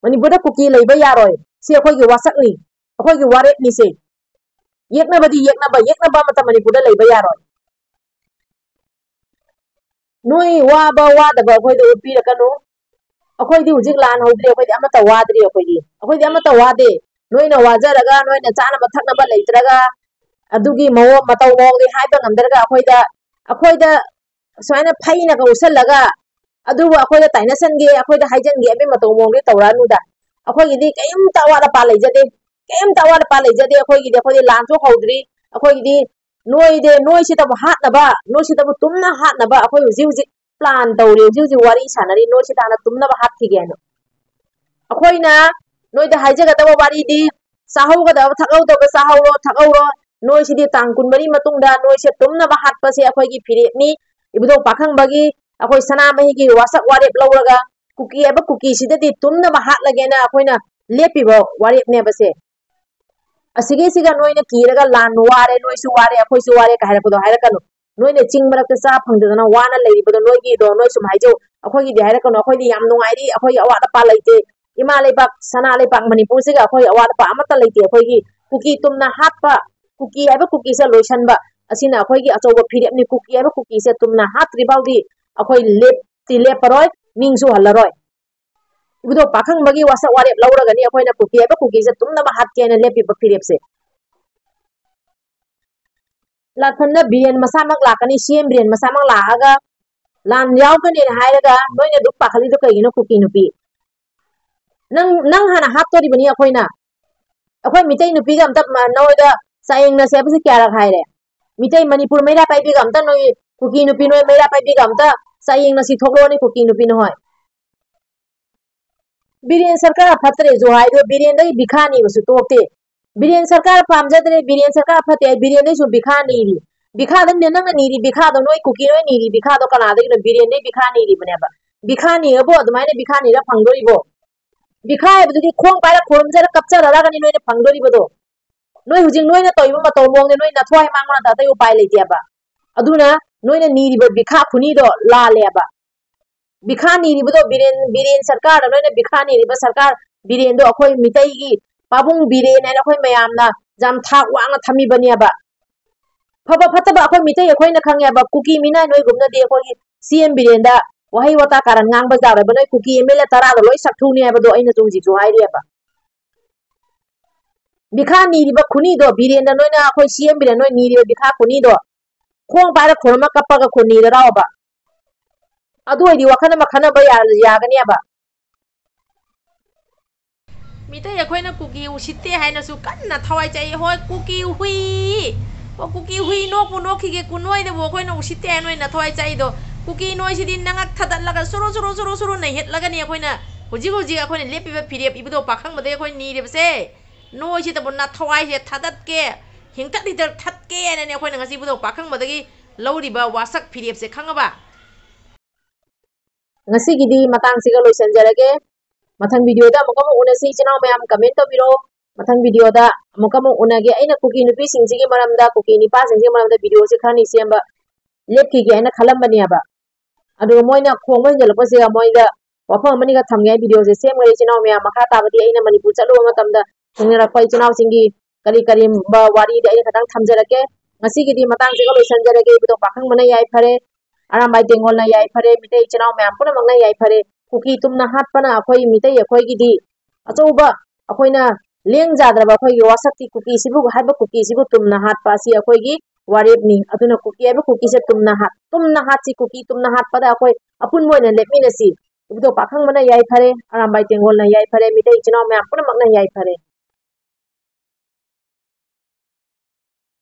ꯃꯅꯤꯄꯨꯔꯗ ꯀꯨꯀꯤ ꯂꯩꯕ ꯌꯥꯔꯣꯏ꯫ ꯁꯤ ꯑꯩꯈꯣꯏꯒꯤ ꯋꯥꯁꯛꯅꯤ, ꯑꯩꯈꯣꯏꯒꯤ ꯋꯥꯔꯦꯞꯅꯤꯁꯦ꯫ ꯌꯦꯛꯅꯕꯗꯤ ꯌꯦꯛꯅꯕ, ꯌꯦꯛꯅꯕ ꯑꯃꯇ ꯃꯅꯤꯄꯨꯔꯗ ꯂꯩꯕ ꯌꯥꯔꯣꯏ꯫ ꯅꯣꯏ ꯋꯥꯕ ꯋꯥꯗꯕ ꯑꯩꯈꯣꯏꯗ ꯎꯠꯄꯤꯔꯛꯀꯅꯨ꯫ ꯑꯩꯈꯣꯏꯗꯤ ꯍꯧꯖꯤꯛ ꯂꯥꯟ ꯍꯧꯗ꯭ꯔꯤ, ꯑꯩꯈꯣꯏꯗꯤ ꯑꯃꯠꯇ ꯋꯥꯗ꯭ꯔꯤ, ꯑꯩꯈꯣꯏꯗꯤ, ꯑꯩꯈꯣꯏꯗꯤ ꯑꯃꯠꯇ ꯋꯥꯗꯦ꯫ ꯅꯣꯏꯅ ꯋꯥꯖꯔꯒ, ꯅꯣꯏꯅ ꯆꯥꯅꯕ ꯊꯛꯅꯕ ꯂꯩꯇ꯭ꯔꯒ, ꯑꯗꯨꯒꯤ ꯃꯑꯣꯡ ꯃꯇꯧ ꯃꯑꯣꯡꯗꯤ ꯍꯥꯏꯕ ꯉꯝꯗ꯭ꯔꯒ, ꯑꯩꯈꯣꯏꯗ, ꯑꯩꯈꯣꯏꯗ ꯁꯨꯃꯥꯏꯅ ꯐꯩꯅꯒ ꯎꯠꯁꯜꯂꯒ, ꯑꯗꯨꯕꯨ ꯑꯩꯈꯣꯏꯗ ꯇꯥꯏꯅꯁꯟꯒꯦ, ꯑꯩꯈꯣꯏꯗ ꯍꯥꯏꯖꯟꯒꯦ ꯍꯥꯏꯕꯒꯤ ꯃꯇꯧ ꯃꯑꯣꯡꯗꯤ ꯇꯧꯔꯛꯑꯅꯨꯗ꯫ ꯑꯩꯈꯣꯏꯒꯤꯗꯤ ꯀꯩꯝꯇ ꯑꯋꯥꯠ ꯑꯄꯥ ꯂꯩꯖꯗꯦ, ꯀꯩꯝꯇ ꯑꯋꯥꯠ ꯑꯄꯥ ꯂꯩꯖꯗꯦ꯫ ꯑꯩꯈꯣꯏꯒꯤꯗꯤ, ꯑꯩꯈꯣꯏꯗꯤ ꯂꯥꯟꯁꯨ ꯍꯧꯗ꯭ꯔꯤ꯫ ꯑꯩꯈꯣꯏꯒꯤꯗꯤ ꯅꯣꯏꯗꯤ, ꯅꯣꯏꯁꯤꯗꯕꯨ ꯍꯥꯠꯅꯕ, ꯅꯣꯏꯁꯤꯗꯕꯨ ꯇꯨꯝꯅ ꯍꯥꯠꯅꯕ ꯑꯩꯈꯣꯏ ꯍꯧꯖꯤꯛ ꯍꯧꯖꯤꯛ ꯄ꯭ꯂꯥꯟ ꯇꯧꯔꯤ, ꯍꯧꯖꯤꯛ ꯍꯧꯖꯤꯛ ꯋꯥꯔꯤ ꯁꯥꯟꯅꯔꯤ, ꯅꯣꯏꯁꯤꯗ ꯍꯥꯟꯅ ꯇꯨꯝꯅꯕ ꯍꯥꯠꯈꯤꯒꯦ ꯍꯥꯏꯅ꯫ ꯑꯩꯈꯣꯏꯅ ꯅꯣꯏꯗ ꯍꯥꯏꯖꯒꯗꯕ ꯋꯥꯔꯤꯗꯤ, ꯆꯥꯍꯧꯒꯗꯕ, ꯊꯛꯍꯧꯗꯕ ꯆꯥꯍꯧꯔꯣ, ꯊꯛꯍꯧꯔꯣ꯫ ꯅꯣꯏꯁꯤꯗꯤ ꯇꯥꯡ ꯀꯨꯟꯃꯔꯤ ꯃꯇꯨꯡꯗ ꯅꯣꯏꯁꯦ ꯇꯨꯝꯅꯕ ꯍꯥꯠꯄꯁꯦ ꯑꯩꯈꯣꯏꯒꯤ ꯐꯤꯔꯦꯞꯅꯤ꯫ ꯏꯕꯨꯙꯧ ꯄꯥꯈꯪꯕꯒꯤ, ꯑꯩꯈꯣꯏ ꯁꯅꯥꯃꯍꯤꯒꯤ ꯋꯥꯁꯛ ꯋꯥꯔꯦꯞ ꯂꯧꯔꯒ ꯀꯨꯀꯤ ꯍꯥꯏꯕ ꯀꯨꯀꯤꯁꯤꯗꯗꯤ ꯇꯨꯝꯅꯕ ꯍꯥꯠꯂꯒꯦꯅ ꯑꯩꯈꯣꯏꯅ ꯂꯦꯞꯄꯤꯕ ꯋꯥꯔꯦꯞꯅꯦꯕꯁꯦ꯫ ꯑꯁꯤꯒꯤꯁꯤꯒ ꯅꯣꯏꯅ ꯀꯤꯔꯒ ꯂꯥꯟ ꯋꯥꯔꯦ, ꯅꯣꯏꯁꯨ ꯋꯥꯔꯦ, ꯑꯩꯈꯣꯏꯁꯨ ꯋꯥꯔꯦ ꯀꯥꯏ ꯍꯥꯏꯔꯛꯄꯗꯣ ꯍꯥꯏꯔꯛꯀꯅꯨ꯫ ꯅꯣꯏꯅ ꯆꯤꯡ ꯃꯔꯛꯇ ꯆꯥ ꯐꯪꯗꯗꯅ ꯋꯥꯅ ꯂꯩꯔꯤꯕꯗꯣ ꯅꯣꯏꯒꯤꯗꯣ ꯅꯣꯏ ꯁꯨꯝ ꯍꯥꯏꯖꯧ꯫ ꯑꯩꯈꯣꯏꯒꯤꯗꯤ ꯍꯥꯏꯔꯛꯀꯅꯨ, ꯑꯩꯈꯣꯏꯗꯤ ꯌꯥꯝ ꯅꯨꯡꯉꯥꯏꯔꯤ, ꯑꯩꯈꯣꯏꯒꯤ ꯑꯋꯥꯠ ꯑꯄꯥ ꯂꯩꯇꯦ꯫ ꯏꯃꯥ ꯂꯩꯕꯥꯛ, ꯁꯅꯥ ꯂꯩꯕꯥꯛ ꯃꯅꯤꯄꯨꯔꯁꯤꯒ ꯑꯩꯈꯣꯏꯒꯤ ꯑꯋꯥꯠ ꯑꯄꯥ ꯑꯃꯠꯇ ꯂꯩꯇꯦ꯫ ꯑꯩꯈꯣꯏꯒꯤ ꯀꯨꯀꯤ ꯇꯨꯝꯅ ꯍꯥꯠꯄ, ꯀꯨꯀꯤ ꯍꯥꯏꯕ ꯀꯨꯀꯤꯁꯦ ꯂꯣꯏꯁꯟꯕ, ꯑꯁꯤꯅ ꯑꯩꯈꯣꯏꯒꯤ ꯑꯆꯧꯕ ꯐꯤꯔꯦꯞꯅꯤ꯫ ꯀꯨꯀꯤ ꯍꯥꯏꯕ ꯀꯨꯀꯤꯁꯦ ꯇꯨꯝꯅ ꯍꯥꯠꯇ꯭ꯔꯤ ꯐꯥꯎꯗꯤ ꯑꯩꯈꯣꯏ ꯂꯦꯞꯇꯤ ꯂꯦꯞꯄꯔꯣꯏ, ꯅꯤꯡꯁꯨ ꯍꯜꯂꯔꯣꯏ꯫ ꯏꯕꯨꯙꯧ ꯄꯥꯈꯪꯕꯒꯤ ꯋꯥꯁꯛ ꯋꯥꯔꯦꯞ ꯂꯧꯔꯒꯅꯤ ꯑꯩꯈꯣꯏꯅ ꯀꯨꯀꯤ ꯍꯥꯏꯕ ꯀꯨꯀꯤꯁꯦ ꯇꯨꯝꯅꯕ ꯍꯥꯠꯀꯦꯅ ꯂꯦꯞꯄꯤꯕ ꯐꯤꯔꯦꯞꯁꯦ꯫ ꯂꯥꯟꯐꯝꯅ ꯕꯤꯔꯦꯟ ꯃꯁꯥꯃꯛ ꯂꯥꯛꯀꯅꯤ, ꯁꯤ ꯑꯦꯝ ꯕꯤꯔꯦꯟ ꯃꯁꯥꯃꯛ ꯂꯥꯛꯑꯒ ꯂꯥꯟ ꯌꯥꯎꯒꯅꯦꯅ ꯍꯥꯏꯔꯒ ꯅꯣꯏꯅ ꯑꯗꯨꯝ ꯄꯥꯈꯠꯂꯤꯗꯣ ꯀꯩꯒꯤꯅꯣ, ꯀꯨꯀꯤ ꯅꯨꯄꯤ? ꯅꯪ, ꯅꯪ ꯍꯥꯟꯅ ꯍꯥꯠꯇꯣꯔꯤꯕꯅꯤ ꯑꯩꯈꯣꯏꯅ꯫ ꯑꯩꯈꯣꯏ ꯃꯤꯇꯩ ꯅꯨꯄꯤꯒ ꯑꯝꯇ ꯃ-, ꯅꯣꯏꯗ ꯆꯥꯌꯦꯡꯅꯁꯦ ꯍꯥꯏꯕꯁꯦ ꯀꯌꯥꯔꯛ ꯍꯥꯏꯔꯦ? ꯃꯤꯇꯩ ꯃꯅꯤꯄꯨꯔ ꯃꯩꯔꯥ ꯄꯥꯏꯕꯤꯒ ꯑꯝꯇ ꯅꯣꯏ ꯀꯨꯀꯤ ꯅꯨꯄꯤ ꯅꯣꯏ ꯃꯩꯔꯥ ꯄꯥꯏꯕꯤꯒ ꯑꯝꯇ ꯆꯥꯌꯦꯡꯅꯁꯤ ꯊꯣꯛꯂꯛꯑꯣꯅꯦ ꯀꯨꯀꯤ ꯅꯨꯄꯤ ꯅꯍꯣꯏ꯫ ꯕꯤꯔꯦꯟ ꯁꯔꯀꯥꯔ ꯐꯠꯇ꯭ꯔꯦꯁꯨ ꯍꯥꯏꯗꯣ ꯕꯤꯔꯦꯟꯗꯒꯤ ꯚꯤꯈꯥ ꯅꯤꯕꯁꯨ ꯇꯣꯛꯇꯦ꯫ ꯕꯤꯔꯦꯟ ꯁꯔꯀꯥꯔ ꯄꯥꯝꯖꯗ꯭ꯔꯦ, ꯕꯤꯔꯦꯟ ꯁꯔꯀꯥꯔ ꯐꯠꯇꯦ ꯍꯥꯏ, ꯕꯤꯔꯦꯟꯗꯩꯁꯨ ꯚꯤꯈꯥ ꯅꯤꯔꯤ꯫ ꯚꯤꯈꯥꯗ ꯅꯪꯅ ꯅꯤꯔꯤ ꯚꯤꯈꯥꯗꯣ ꯅꯣꯏ ꯀꯨꯀꯤ ꯅꯣꯏ ꯅꯤꯔꯤ ꯚꯤꯈꯥꯗꯣ ꯀꯅꯥꯗꯒꯤꯅꯣ? ꯕꯤꯔꯦꯟꯗꯩ ꯚꯤꯈꯥ ꯅꯤꯔꯤꯕꯅꯦꯕ꯫ ꯕꯤꯈꯥ ꯅꯤꯔꯕꯣ? ꯑꯗꯨꯃꯥꯏꯅ ꯕꯤꯈꯥ ꯅꯤꯔ ꯐꯪꯗꯣꯔꯤꯕꯣ? ꯕꯤꯈꯥ ꯍꯥꯏꯕꯗꯨꯗꯤ ꯈꯣꯡ ꯄꯥꯏꯔ ꯈꯨꯔꯨꯝꯖꯔ ꯀꯞꯆꯔꯒꯅꯤ ꯅꯣꯏꯅ ꯐꯪꯗꯣꯔꯤꯕꯗꯣ꯫ ꯅꯣꯏ ꯍꯧꯖꯤꯛ ꯅꯣꯏꯅ ꯇꯧꯔꯤꯕ ꯃꯇꯧ ꯃꯑꯣꯡꯗ ꯅꯣꯏ ꯅꯊ꯭ꯋꯥꯏ ꯃꯥꯡꯕ ꯅꯠꯇ ꯑꯇꯩ ꯎꯄꯥꯏ ꯂꯩꯇꯦꯕ꯫ ꯑꯗꯨꯅ ꯅꯣꯏꯅ ꯅꯤꯔꯤꯕ ꯕꯤꯈꯥ ꯈꯨꯅꯤꯗꯣ ꯂꯥꯜꯂꯦꯕ꯫ ꯕꯤꯈꯥ ꯅꯤꯔꯤꯕꯗꯣ ꯕꯤꯔꯦꯟ, ꯕꯤꯔꯦꯟ ꯁꯔꯀꯥꯔꯗ ꯅꯣꯏꯅ ꯕꯤꯈꯥ ꯅꯤꯔꯤꯕ ꯁꯔꯀꯥꯔ ꯕꯤꯔꯦꯟꯗꯣ ꯑꯩꯈꯣꯏ ꯃꯤꯇꯩꯒꯤ ꯄꯥꯕꯨꯡ ꯕꯤꯔꯦꯟ ꯍꯥꯏꯅ ꯑꯩꯈꯣꯏ ꯃꯌꯥꯝꯅ ꯌꯥꯝ ꯊꯥꯛ ꯋꯥꯡꯅ ꯊꯝꯃꯤꯕꯅꯦꯕ꯫ ꯐꯕ ꯐꯠꯇꯕ ꯑꯩꯈꯣꯏ ꯃꯤꯇꯩ ꯑꯩꯈꯣꯏꯅ ꯈꯪꯉꯦꯕ꯫ ꯀꯨꯀꯤ ꯃꯤꯅ ꯅꯣꯏꯒꯨꯝꯅꯗꯤ ꯑꯩꯈꯣꯏꯒꯤ ꯁꯤ ꯑꯦꯝ ꯕꯤꯔꯦꯟꯗ ꯋꯥꯍꯩ ꯋꯥꯇꯥ ꯀꯥꯔꯟ ꯉꯥꯡꯕ ꯌꯥꯔꯣꯏꯕ꯫ ꯅꯣꯏ ꯀꯨꯀꯤ ꯑꯦꯝ ꯑꯦꯜ ꯑꯦ ꯇꯔꯥꯗꯣ ꯂꯣꯏ ꯁꯛꯊꯨꯅꯤ ꯍꯥꯏꯕꯗꯣ ꯑꯩꯅꯁꯨ ꯍꯧꯖꯤꯛꯁꯨ ꯍꯥꯏꯔꯤꯑꯕ꯫ ꯕꯤꯈꯥ ꯅꯤꯔꯤꯕ ꯈꯨꯅꯤꯗꯣ ꯕꯤꯔꯦꯟꯗ ꯅꯣꯏꯅ, ꯑꯩꯈꯣꯏ ꯁꯤ ꯑꯦꯝ ꯕꯤꯔꯦꯟ ꯅꯣꯏ ꯅꯤꯔꯤꯕ ꯕꯤꯈꯥ ꯈꯨꯅꯤꯗꯣ ꯈꯣꯡ ꯄꯥꯏꯔ ꯈꯨꯔꯨꯝꯃ ꯀꯞꯄꯒ ꯈꯨꯟꯅꯤꯗ ꯂꯥꯎꯕ꯫ ꯑꯗꯨ ꯑꯣꯏꯗꯤ ꯋꯥꯈꯜ ꯑꯃ ꯈꯟꯅꯕ ꯌꯥ-, ꯌꯥꯒꯅꯦꯕ꯫ ꯃꯤꯇꯩ ꯑꯩꯈꯣꯏꯅ ꯀꯨꯀꯤ ꯎꯁꯤꯠꯇꯦ ꯍꯥꯏꯅꯁꯨ ꯀꯟꯅ ꯊꯋꯥꯏ ꯆꯥꯛꯏ꯫ ꯍꯣꯏ, ꯀꯨꯀꯤ ꯍꯨꯏ, ꯑꯣ, ꯀꯨꯀꯤ ꯍꯨꯏ ꯅꯣꯛꯄꯨ ꯅꯣꯛꯈꯤꯒꯦ, ꯀꯨꯟ ꯅꯣꯏꯗꯕꯨ ꯑꯩꯈꯣꯏꯅ ꯎꯁꯤꯠꯇꯦ ꯍꯥꯏꯅ ꯅꯣꯏꯅ ꯊꯋꯥꯏ ꯆꯥꯛꯏꯗꯣ꯫ ꯀꯨꯀꯤ ꯅꯣꯏꯁꯤꯗꯤ ꯅꯉꯛ ꯊꯥꯗꯠꯂꯒ ꯁꯨꯔꯨ ꯁꯨꯔꯨ ꯁꯨꯔꯨ ꯁꯨꯔꯨ ꯅꯩꯍꯦꯠꯂꯒꯅꯤ ꯑꯩꯈꯣꯏꯅ ꯍꯧꯖꯤꯛ ꯍꯧꯖꯤꯛ ꯑꯩꯈꯣꯏꯅ ꯂꯦꯞꯄꯤꯕ ꯐꯤꯔꯦꯞ ꯏꯕꯨꯙꯧ ꯄꯥꯈꯪꯕꯗꯒꯤ ꯑꯩꯈꯣꯏ ꯅꯤꯔꯤꯕꯁꯦ꯫ ꯅꯣꯏꯁꯤꯗꯕꯨ ꯅꯊꯋꯥꯏꯁꯦ ꯊꯥꯗꯠꯀꯦ, ꯍꯤꯡꯇꯠ ꯍꯤꯡꯇꯠ ꯊꯠꯀꯦ ꯍꯥꯏꯅꯅꯦ ꯑꯩꯈꯣꯏꯅ ꯉꯁꯤ ꯏꯕꯨꯙꯧ ꯄꯥꯈꯪꯕꯗꯒꯤ ꯂꯧꯔꯤꯕ ꯋꯥꯁꯛ ꯐꯤꯔꯦꯞꯁꯦ, ꯈꯪꯉꯕ? ꯉꯁꯤꯒꯤꯗꯤ ꯃꯇꯥꯡꯁꯤꯒ ꯂꯣꯏꯁꯤꯟꯖꯔꯒꯦ꯫ ꯃꯊꯪ ꯚꯤꯗꯤꯑꯣꯗ ꯑꯃꯨꯛꯀ ꯑꯃꯨꯛ ꯎꯅꯁꯤ꯫ ꯏꯆꯤꯟ ꯏꯅꯥꯎ ꯃꯌꯥꯝ ꯀꯃꯦꯟ ꯇꯧꯕꯤꯔꯛꯑꯣ꯫ ꯃꯊꯪ ꯚꯤꯗꯤꯑꯣꯗ ꯑꯃꯨꯛꯀ ꯑꯃꯨꯛ ꯎꯅꯒꯦ꯫ ꯑꯩꯅ ꯀꯨꯀꯤ ꯅꯨꯄꯤꯁꯤꯡꯁꯤꯒꯤ ꯃꯔꯝꯗ, ꯀꯨꯀꯤ ꯅꯨꯄꯥꯁꯤꯡꯁꯤꯒꯤ ꯃꯔꯝꯗ ꯚꯤꯗꯤꯑꯣꯁꯤ ꯈꯔꯅꯤ ꯁꯦꯝꯕ ꯂꯦꯞꯈꯤꯒꯦ ꯍꯥꯏꯅ ꯈꯜꯂꯝꯕꯅꯦꯕ꯫ ꯑꯗꯨꯒ ꯃꯣꯏꯅ ꯈꯣꯡꯕ ꯍꯦꯟꯖꯜꯂꯛꯄꯁꯤꯒ ꯃꯣꯏꯗ ꯋꯥꯐꯝ ꯑꯃꯅꯤꯒ ꯊꯝꯒꯦ ꯍꯥꯏ ꯚꯤꯗꯤꯑꯣꯁꯦ ꯁꯦꯝꯈ꯭ꯔꯦ꯫ ꯏꯆꯤꯟ ꯏꯅꯥꯎ ꯃꯌꯥꯝ, ꯃꯈꯥ ꯇꯥꯕꯗꯤ ꯑꯩꯅ ꯃꯅꯤꯄꯨꯔ ꯆꯠꯂꯨꯕ ꯃꯇꯝꯗ ꯊꯦꯡꯅꯔꯛꯄ ꯏꯆꯤꯟ ꯏꯅꯥꯎꯁꯤꯡꯒꯤ ꯀꯔꯤ ꯀꯔꯤꯒꯨꯝꯕ ꯋꯥꯔꯤꯗꯤ ꯑꯩꯅ ꯈꯤꯇꯪ ꯊꯝꯖꯔꯛꯀꯦ꯫ ꯉꯁꯤꯒꯤꯗꯤ ꯃꯇꯥꯡꯁꯤꯒ ꯂꯣꯏꯁꯤꯟꯖꯔꯒꯦ꯫ ꯏꯕꯨꯙꯧ ꯄꯥꯈꯪꯕꯅ ꯌꯥꯏꯐꯔꯦ, ꯑꯔꯥꯝꯕꯥꯏ ꯇꯦꯡꯒꯣꯜꯅ ꯌꯥꯏꯐꯔꯦ, ꯃꯤꯇꯩ ꯏꯆꯤꯟ ꯏꯅꯥꯎ ꯃꯌꯥꯝ ꯄꯨꯝꯅꯃꯛꯅ ꯌꯥꯏꯐꯔꯦ꯫ ꯀꯨꯀꯤ ꯇꯨꯝꯅ ꯍꯥꯠꯄꯅ ꯑꯩꯈꯣꯏ ꯃꯤꯇꯩ ꯑꯩꯈꯣꯏꯒꯤꯗꯤ ꯑꯆꯧꯕ, ꯑꯩꯈꯣꯏꯅ ꯂꯦꯡꯖꯥꯗ꯭ꯔꯕ ꯑꯩꯈꯣꯏꯒꯤ ꯋꯥꯁꯛꯇꯤ ꯀꯨꯀꯤꯁꯤꯕꯨ ꯍꯥꯏꯕ ꯀꯨꯀꯤꯁꯤꯕꯨ ꯇꯨꯝꯅ ꯍꯥꯠꯄ ꯑꯁꯤ ꯑꯩꯈꯣꯏꯒꯤ ꯋꯥꯔꯦꯞꯅꯤ꯫ ꯑꯗꯨꯅ ꯀꯨꯀꯤ ꯍꯥꯏꯕ ꯀꯨꯀꯤꯁꯦ ꯇꯨꯝꯅ ꯍꯥꯠ-, ꯇꯨꯝꯅ ꯍꯥꯠꯁꯤ꯫ ꯀꯨꯀꯤ ꯇꯨꯝꯅ ꯍꯥꯠꯄꯗ ꯑꯩꯈꯣꯏ ꯑꯄꯨꯟꯕ ꯑꯣꯏꯅ ꯂꯦꯞꯃꯤꯟꯅꯁꯤ꯫ ꯏꯕꯨꯙꯧ ꯄꯥꯈꯪꯕꯅ ꯌꯥꯏꯐꯔꯦ, ꯑꯔꯥꯝꯕꯥꯏ ꯇꯦꯡꯒꯣꯜꯅ ꯌꯥꯏꯐꯔꯦ, ꯃꯤꯇꯩ ꯏꯆꯤꯟ ꯏꯅꯥꯎ ꯃꯌꯥꯝ ꯄꯨꯝꯅꯃꯛꯅ ꯌꯥꯏꯐꯔꯦ꯫